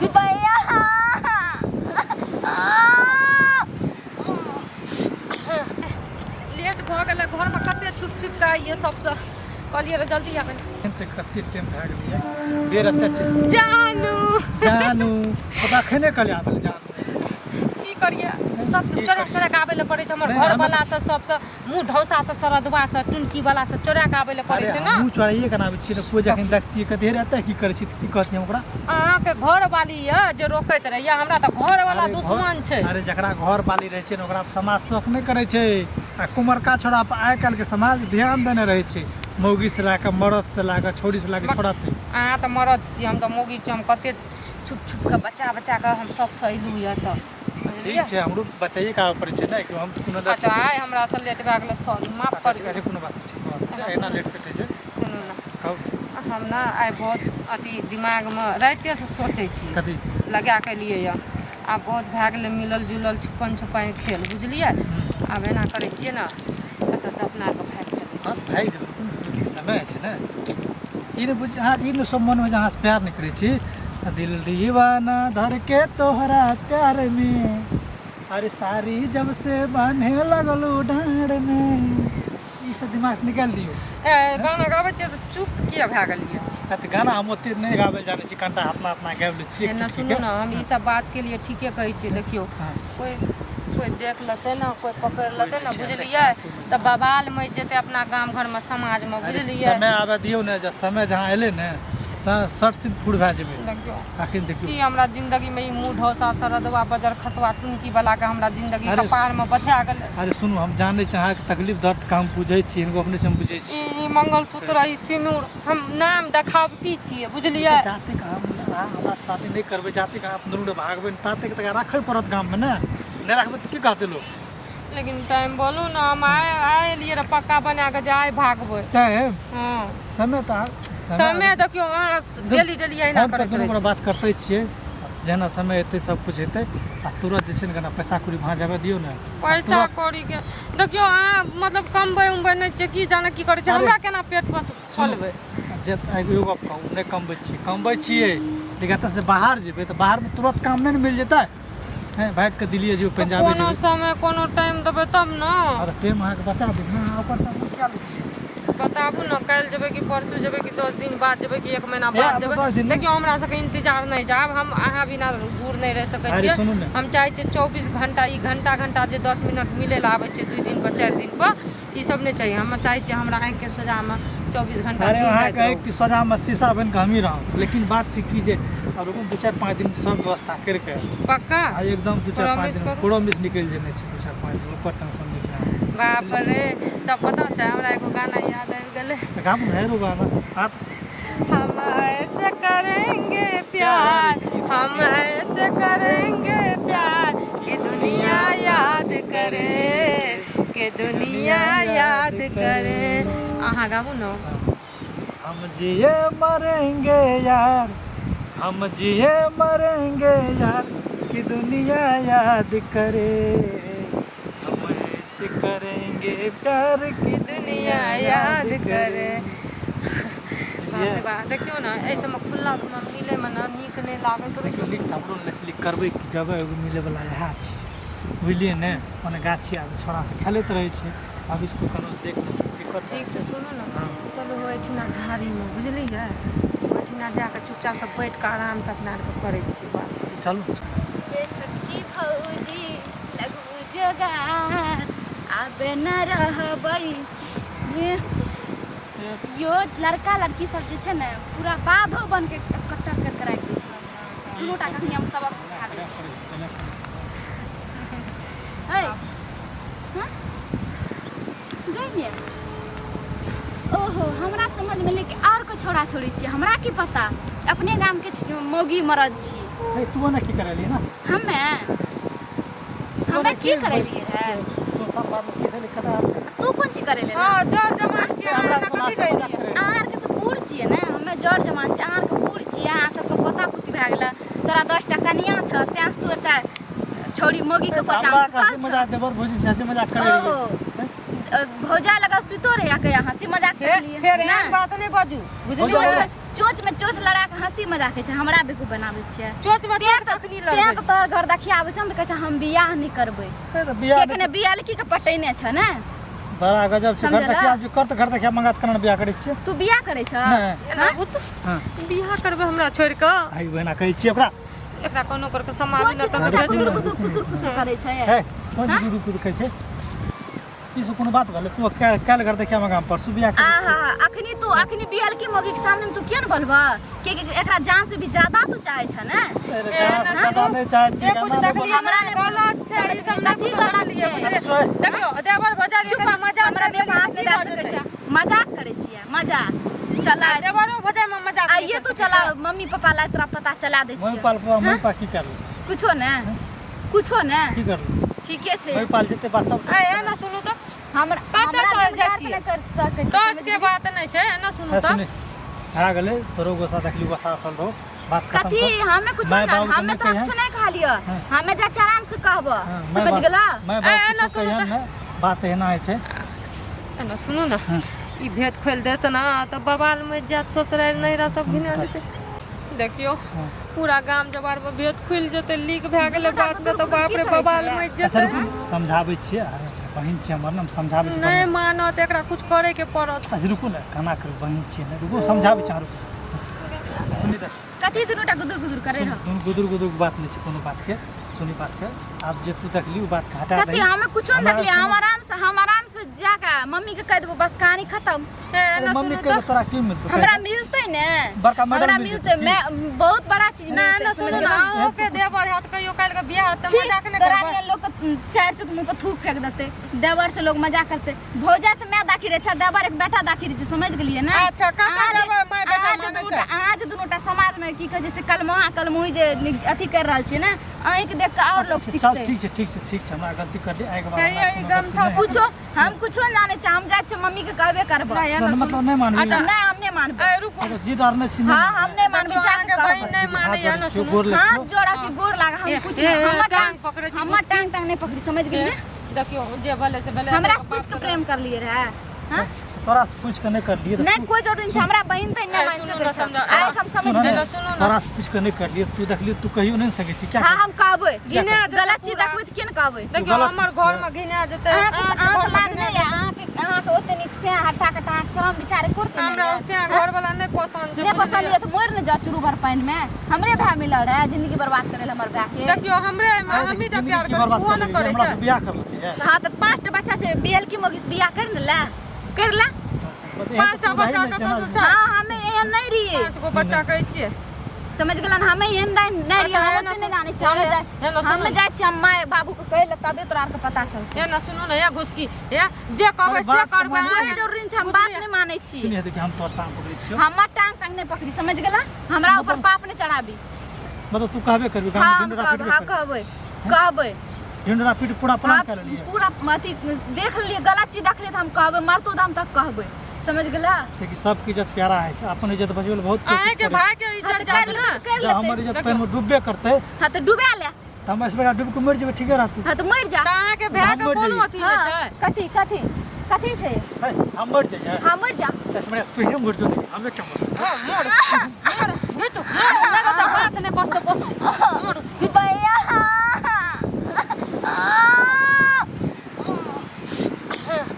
भैया। लेट भऽ गेलै घरमे कते छुप छुप कऽ आइए सबसँ कहलियै रह जल्दी आबै। तऽ कते टाइम भए गेलैए बेर एते छै। जानू। जानू पता खने कहलियै आबै लए जानू। की करियै सबसँ की चोरा करियै? चोरा कऽ आबै लए पड़ै छै हमर नहि, घर हम- वाला से सबसँ मुँह ढौसा से सरदवा से टुनकी वाला से चोरा कऽ आबै लए पड़ै अरे छै ने। हमहूँ चोराइए के आबै छियै ने कोइ जखन देखतियै कहतियै हे रे एतऽ की करै छी तऽ की कहतियै हम ओकरा? अहाँके घर वाली यऽ जे रोकैत रहैया हमरा तऽ घर वाला अरे घर- दुश्मन छै। अरे जकरा घर वाली रहै छै ने ओकरा समाज शौक नहि करै छै आ कुमरका छोड़ा पर आइ काल्हिके समाज ध्यान देने रहै छै मौगी से लए कऽ मरद से लए कऽ छौड़ी से लए कऽ छोड़ा तक। अहाँ तऽ मरद छी हम तऽ मौगी छी हम कते छुप छुप कऽ बचा बचा कऽ हम सबसँ अयलहुँ यऽ तऽ ठीक छै हमरो बचाइए के आबऽ पड़ै छै ने कि हम तऽ कोनो अच्छा आइ हमरासँ लेट भए गेलै सॉरी माफ अच्छा कर ठीक छै कोनो बात नहि छै कोनो बात नहि छै एना लेट सेट होइ छै। सुनू ने कहू। हम ने आइ बहुत अथी दिमागमे रातिएसँ सोचै छी कथी? लगा कऽ एलियै यऽ आब बहुत भए गेलै मिलल जुलल छुपन छुपाइ खेल बुझलियै। आब एना करै छियै ने एतऽसँ अपना आरके भागि चलै हँ भागि जेबै कोनो बुझिके समय छै ने ई नहि बुझ अहाँ ई नहि सब मनमे जे अहाँसँ प्यार नहि करै छी दिल दीवाना धर के तोहरा प्यार में अरे सारी जब से बान्हे लगलू डाँड़ में ई सब दिमाग से निकालि दियौ। ए गाना गाबै छियै तऽ चुप किया भए गेलियै? तऽ गाना हम ओते नहि गाबै लए जानै छी कनिटा अपना अपना गाबि लै छियै। एना सुनू ने हम ई सब बात के लिए ठीके कहै छियै देखियौ कोइ कोइ देख लेतै ने कोइ पकड़ि लेतै ने बुझलियै तऽ बवाल मचि जेतै अपना गाम घरमे समाजमे बुझलियै। समय आबऽ दियौ ने जब समय जहाँ एलै ने तऽ शर्ट सिर्फ फूर भए जेबै। देखियौ अखन देखियौ की हमरा जिंदगीमे ई मुँह ढौसा सरदवा बजर खसवा टुनकी वाला के हमरा जिंदगी कपारमे बथा गेलै। अरे सुनू हम जानै छी अहाँके तकलीफ दर्द के हम बुझै छी हिनको अपने से हम बुझै छी। ई मंगलसूत्र ई सिनूर हम नाम देखावटी छियै बुझलियै। जातेक हम अहाँ हमरा शादी नहि करबै जातेक अहाँ अपन दुनू भागबै तातेक तक राखै पड़त गाममे ने नहि राखबै तऽ की कहतै लोक? लेकिन टाइम बोलू ने हम आइ आइ एलियै रऽ पक्का बना कऽ जे आइ भागबै। टाइम? हँ समय तऽ समय देखियौ अहाँ डेली डेली अहिना हम तऽ करैत दुनू रहै गोरा छी। बात करते छियै जेना समय एतै सब कुछ हेतै आ तुरंत जे छै ने कना पैसा कौड़ी भाँज आबऽ दियौ ने। पैसा कौड़ी के देखियौ अहाँ मतलब कमबै उमबै नहि छियै की जाने की करै छियै अरे हमरा केना पेट पोस फलबै? जे एगो गप कहू नहि कमबै छियै कमबै छियै लेकिन एतऽसँ बाहर जेबै तऽ बाहरमे तुरंत काम नहि ने मिल जेतै हैं भागि कऽ दिल्लीए जेबै तऽ पंजाबे कोनो जेबै। समय कोनो टाइम देबै तब ने। अरे टाइम अहाँके बता देब ने अहाँ ओकर टेंशन किया लै छियै? बताबू ने काल्हि जेबै कि परसू जेबै कि 10 दिन बाद जेबै कि एक महीना हे बाद आब जेबै? 10 दिन देखियौ हमरा सबके इंतजार नहि छै आब हम अहाँ बिना दूर नहि रहि सकै अरे छियै। सुनू ने हम चाहै छियै 24 घंटा ई घंटा घंटा जे 10 मिनट मिलै लए आबै छियै 2 दिन पर 4 दिन पर ई सब नहि चाही हम चाहै छियै हमरा आँखिके सोझामे 24 घंटा अरे दिन अहाँ राति कहै रहू। कि सोझामे शीशा बनि कऽ हमही रहब लेकिन बात छै कि जे आब रुकू 2 4 5 दिन सब व्यवस्था करिके पक्का आ एकदम 2 4 5 प्रॉमिस दिन करू। प्रोमिस निकलि जेने छै 2 4 5 दिन ओकर टेंशन नहि छै अहाँके। बाप रे तब पता छै हमरा एगो गाना याद आबि गेलै। तऽ गाबू ने हेरो गाना हाथ। हम ऐसे करेंगे प्यार हम ऐसे करेंगे प्यार कि दुनिया याद करे कि दुनिया याद करे। अहाँ गाबू ने। हम जिए मरेंगे यार हम जिए मरेंगे यार कि दुनिया याद करे हम ऐसे करेंगे प्यार कि दुनिया याद करे। बाप रे बा देखियौ ने एहि सबमे खुल्ला मे मिलैमे ने नीक नहि लागैत रहै। देखियौ नीक तऽ हमरो नहि छै लेकिन करबै की जगह एगो मिलैवला इएह छै बुझलियै ने ओने गाछी आब छोड़ा सब खेलैत रहै छै आब इसको कोनो देख लेतै दिक्कत ठीक छै सुनू ने हँ। चलू ओहिठिना झाड़ीमे बुझलियै ओहिठिना जाकऽ चुपचाप सब बैठिकऽ आरामसँ अपना आरके करै छियै बात। चलू। ये छोटकी भौजी लगबू जोगार आबे न रहबै ये यो लड़का लड़की सब जे छै ने पूरा बाधो बन के कट्टर कर के राखि दै छै दुनू टा कखनी हम सबक सिखा दै छी। है हाँ गई ने ओहो हमरा समझ में लेके और को छोड़ा छोड़ी छियै हमरा की पता अपने गाम के मौगी मरद छी। हे तू ओना की करेली ना? हमे हमे की करेलियै रहे? सोशल बात में की भेलै कता? तू कोन चीज करेले? हँ जर जमान छियै हमरा अहाँ कोनो कथी करेलियै? अहाँ आरके तऽ बूढ़ छियै ने हमे जर जमान छियै अहाँ आरके बूढ़ छियै अहाँ सबके पोता पोती भए गेलै तोरा 10टा कनिया छह तें से तू एतऽ छौड़ी मौगी के कोचा में सुतल हँसी छह। मजाक देवर भौजी से हँसी मजाक करे ओहो भौजा लगा सुतो रहे के हंसी मजाक फेर करलिए फेर एहन बात नहि बाजू बुझलियै? चोच में चोच लड़ा के हंसी मजाक होइ छै, हमरा बेवकूफ बनाबै छै। चोच में तें चोच तऽ कखनी तें लड़बै? तऽ तोहर घर देखिया आबै छै ने तऽ कहै छै हम बियाह नहि करबै। ए तऽ बियाह के कने बियाह लड़की के पटेने छ ने। बड़ा गजब छै। घर समझला? देखिया जे कर तऽ घर देखिया मंगात केना बियाह करै छियै? तू बियाह करै छ? नहि। एना भूत हँ। बियाह करबै हमरा छोड़ि कऽ? आई बहिना कहै छियै ओकरा। एकरा कोनो करके समाज कोन ने चीज तऽ दूटा भेजू कुदुर ने। कुदुर कुसुर फुसुर करै छै? हे, कोन चीज गुदुर गुदुर कहै छै? ई सब कोनो बात भेलै? तू काल्हि घर देखिया मंगा परसू बियाह करै आहा, अखनी तू अखनी बिहल की मौगी के सामने में तू किया ने बोलबा? के के एकरा जान से भी ज्यादा तू चाहे छ ने? अरे जान से ज्यादा नहीं चाहे जे छियै, कुछ हमरा नहि देखलियै हमरा नहि गलत छै, ई सब नहि कथी कुछ गलत देखलियै, छै? बुझलियै? सोए। देखियौ देवर भौजाई चुप, कनि मजाक हमरा करि देह पर हाथ लेलियै नहि तऽ दए की सकै भऽ छै। मजाक करै छियै, मजाक चला। जेतै? देवरो भौजाई मे मजाक नहि आइए कर तू सकै चला छै। मम्मी पापा ला तोरा पता चला दै मम्मी छियै। पाल मम्मी पा की करल? कुछो ने, कुछो ने। की करल? ठीके छै। मम्मी पाल जेते बात तब। ए एना सुनू तऽ। हमरा कतऽ हमरा चल जाइ देवदार छियै? नहि कर सकै छी। टच के बात नहि छै, एना सुनू है तऽ। सुनी, भए गेलै तोरो गुस्सा देखली, गुस्सा उठल रहो, बात खत्म कथी कर। हमे कुछो माय ना बाबू के हमे नहि तोरा कहिहन। कुछो नहीं कहलियो। हाँ। हमे जा आराम से कहबो। हाँ, माय समझ बाप- गेला? माय ए, बाप एना कुछो सुनू कहिहन तऽ। ने, बात एना होइ छै। एना सुनू ने। हाँ। ई भेद खोलि देत ने तऽ बवाल मचि जायत, ससुरारि नैहरा सब घिना जेतै। देखियौ हाँ। पूरा गाम जवार मे भेद खुलि जेतै, लीक भए गेलै दुनू टा बात के गुदुर तऽ गुदुर बाप की रे करै बवाल छलै? मचि अच्छा जेतै। रुकू, समझाबै छियै। अरे बहिन छियै हमर ने, हम समझाबै छियै नहि बढ़िआँसँ। मानत, एकरा कुछ करे के पड़त। अच्छा रुकू ने, केना करू, बहिन छियै ने, रुकू समझाबै छियै अहाँ रुकू। सुनी तऽ। कथी दुनू टा गुदुर गुदुर करे रहो? दुनू गुदुर गुदुर के बात नहि छै कोनो बात के, सुनी बात के। आब जे तू देखली ओ बात के हटा कथी दही। हमे कुछो नहीं हमरा देखलियै। हम आराम से, हम आराम से जाके मम्मी के कहि देबो, बस कहानी खत्म। ए, अरे एना मम्मी सुनू के तऽ। तोरा की मिलतौ? हमरा मिलतै ने, बड़का मेडल हमरा मिल मिलतै, जेतै। मैं बहुत बड़ा चीज नहि मिलतै, एना समझ सुनू ने, गेलौ? अहूँके देवर हैत कहियो काल्हि के बियाह हैत तऽ छी, मजाक नहि तोरा करबै? नियन लोग के चारि चुत मुंह पर थूक फेंक देतै। देवर से लोग मजाक करते, भौजा तऽ my दाखी रहै छै, देवर एक बेटा दाखी रहै छै, समझ गेलियै ने? अच्छा, कतऽ अहाँ जे- देवर माय बेटा अहाँ जे मानै दुनूटा छै? अहाँ जे दुनूटा समाज में की कहै छै से कलमोहा कलमोही जे अथी कर रहल छियै ने, अहींके देख के और लोग चल सीखतै। ठीक छै, ठीक छै, ठीक छै, हमरा गलती कर ली, आइके बाद हे, हमरा ई कोनो गमछा गलती नहि हेतै। कुछो हम कुछो नहि जानै छियै, हम जाइ छियै मम्मी के कहबे करबै। नहि, एना मतलब सुनू। नहि मानबी? अच्छा, नहि, हम नहि मानबै। ए, रुकू। अच्छा, जिद आर नहि छी, नहि हाँ, मानबै। हम नहि मानबै, देखियौ, जा के अहाँके बहिन कहबै। नहि मानैया ने, हाथ जोड़ै छियौ, सुनू। गोर लगै हाथ छियौ। जोड़ा के गोर लाग, हम ए, कुछ ए, नहि, हमर टांग टांग पकड़ै छी, हमर टांग टांग नहि पकड़ी, समझ गेलियै? देखियौ जे भले से भले। हमरा से पूछ के प्रेम कर लिए रहे? हाँ? तोरा से पूछ के नहि करलियै तऽ नहि, कोई जरूरी नहीं छै, हमरा बहिन तऽ नहि ए, मान सुनू सकै ने, छै। समझा- आइ हम समझ सुनऽ ने, गेलियै। सुनू ने। तोरा से पूछ के नहि करलियै, तू देखली, तू कहियो नहि सकै छी क्या? हाँ, हम कहबै। घिना जेतै गलत चीज पूरा। देखबै तऽ किया ने कहबै? देखियौ गलत हमर चीज घर छै। मे घिना जेतै, अहाँके अहाँके अहाँके घर मे लाज घिना नहि यऽ? अहाँके अहाँके ओते नीक से हट्टा कट्टा, अहाँके शरम विचार करते नहि हमरा यऽ? से घर वाला नहि पसंद छै। नहि पसंद बुझलियै? यऽ तऽ मरि ने जाउ चूरू भर पानि मे। हमरे भाय मिलल रहे जिंदगी बर्बाद करे हमर भाय के। देखियौ हमरे हमही टा प्यार जिंदगी करै बर्बाद छी, ओहो कर नहि देलियै, करै हमरा छै। से बियाह कर लेलकै यऽ। हाँ तऽ 5 टा बच्चा छै, बिहल की मौगी से बियाह कर ने ले, कर ले। 5 टा बच्चा कतऽ से छै? हाँ, हमे एहन नहीं रहियै। 5 गो बच्चा कहै छियै। समझ गेलन? हमे एहन नहीं नहीं रहियै। अच्छा, हम एना ओते नहीं सुन- जानै छियै। हमे जाइ एना सुनू। हमे जाइ छियै, हम माय बाबू के कहै ले, तबे तोरा आरके पता चलतै। ए ना सुनू ने, ए घुसकी, ए जे कहबै अरे से बात करबै। मानै कोई अहाँ। जरूरी नहीं छै, हम बात नहीं मानै छी। सुनिए, देखिए हम तोहर टांग पकड़ै छियौ। हमर टांग टांग नहीं पकड़ी, समझ गेला? हमरा ऊपर पाप नहीं चढ़ाबी। मतलब तू कहबे करबी गाँव हाँ, में हम ढिंढोरा कहबै। पीटबे हाँ, करबी। कहबै, कहबै। ढिंढोरा पीट पूरा प्लान हाँ, कए लेलियै। पूरा अथी देख लेलियै, गलत चीज देखलियै तऽ हम कहबै, मरतो दम तक कहबै, समझ गेला? देखी सबके इज्जत प्यारा है, अपन इज्जत बचबै लए बहुत कोशिश अहाँके करै भाई के हाँ इज्जत तऽ जात कर ने लेतै तऽ कर छै। जब हमर लेतै। इज्जत पानि में डूबबे करतै हाँ तऽ डुबा ले। तऽ हम ऐसे बेटा डूबि के मरि जेबै, ठीके रहतै। हाँ तऽ मरि जा। तऽ अहाँके भाय हम के मरि कोनो जइयै। अथी नहि हाँ, छै। कथी कथी कथी छै? है, हम मरि जइयै। हाँ, मरि जा। ऐसे बेटा तू मरि जो, हम एकटा मर। हाँ, मर मर घिचू, मर, नहि तऽ बाँस नहि बसतै, बसतै, मर।